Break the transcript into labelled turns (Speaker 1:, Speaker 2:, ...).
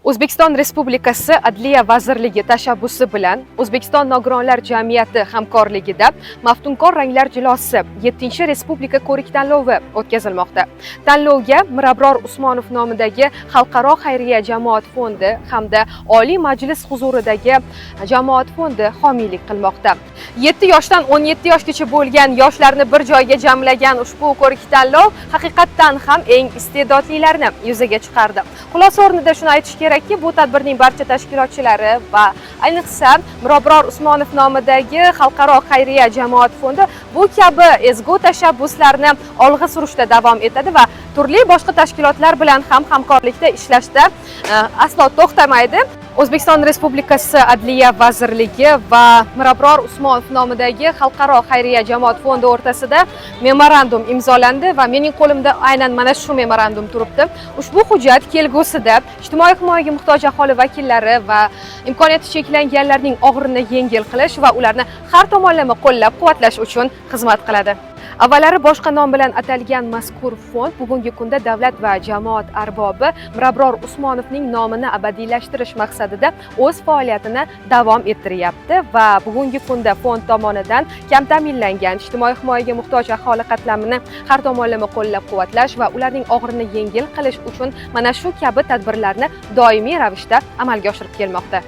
Speaker 1: O'zbekiston Respublikasi Adliya vazirligi tashabbusi bilan O'zbekiston nogironlar jamiyati hamkorligida "Maftunkor ranglar jilosi" 7-respublika ko'rik tanlovi o'tkazilmoqda. Tanlovga Mirabror Usmonov nomidagi Xalqaro xayriya jamoat fondi hamda Oliy Majlis huzuridagi jamoat fondi homiylik qilmoqda. 7 yoshdan 17 yoshgacha bo'lgan yoshlarni bir joyga jamlagan ushbu ko'rik tanlov haqiqatdan ham eng iste'dodlilarni yuzaga chiqardi. Xulosa o'rnida shuni aytish kerakki, bu tadbirning barcha tashkilotchilari va ayniqsa Mirabror Usmonov nomidagi Xalqaro xayriya jamoat fondi bu kabi ezgu tashabbuslarni olg'a surishda davom etadi va turli boshqa tashkilotlar bilan ham hamkorlikda ishlashda aslo to'xtamaydi. O'zbekiston Respublikasi Adliya vazirligi va Mirabror Usmonov nomidagi Xalqaro xayriya jamoat fondi o'rtasida memorandum imzolandi va mening qo'limda aynan mana shu memorandum turibdi. Ushbu hujjat kelgusida ijtimoiy himoyaga muhtoj aholi vakillari va imkoniyati cheklanganlarning og'irini yengil qilish va ularni har tomonlama qo'llab-quvvatlash uchun xizmat qiladi. Avvallari boshqa nom bilan atalgan mazkur fond bugungi kunda davlat va jamoat arbobi Mirabror Usmonovning nomini abadiylashtirish maqsadida o'z faoliyatini davom ettiryapti va bugungi kunda fond tomonidan kam ta'minlangan, ijtimoiy himoyaga muhtoj aholi qatlamini har tomonlama qo'llab-quvvatlash va ularning og'irini yengil qilish uchun mana shu kabi tadbirlarni doimiy ravishda amalga oshirib kelmoqda.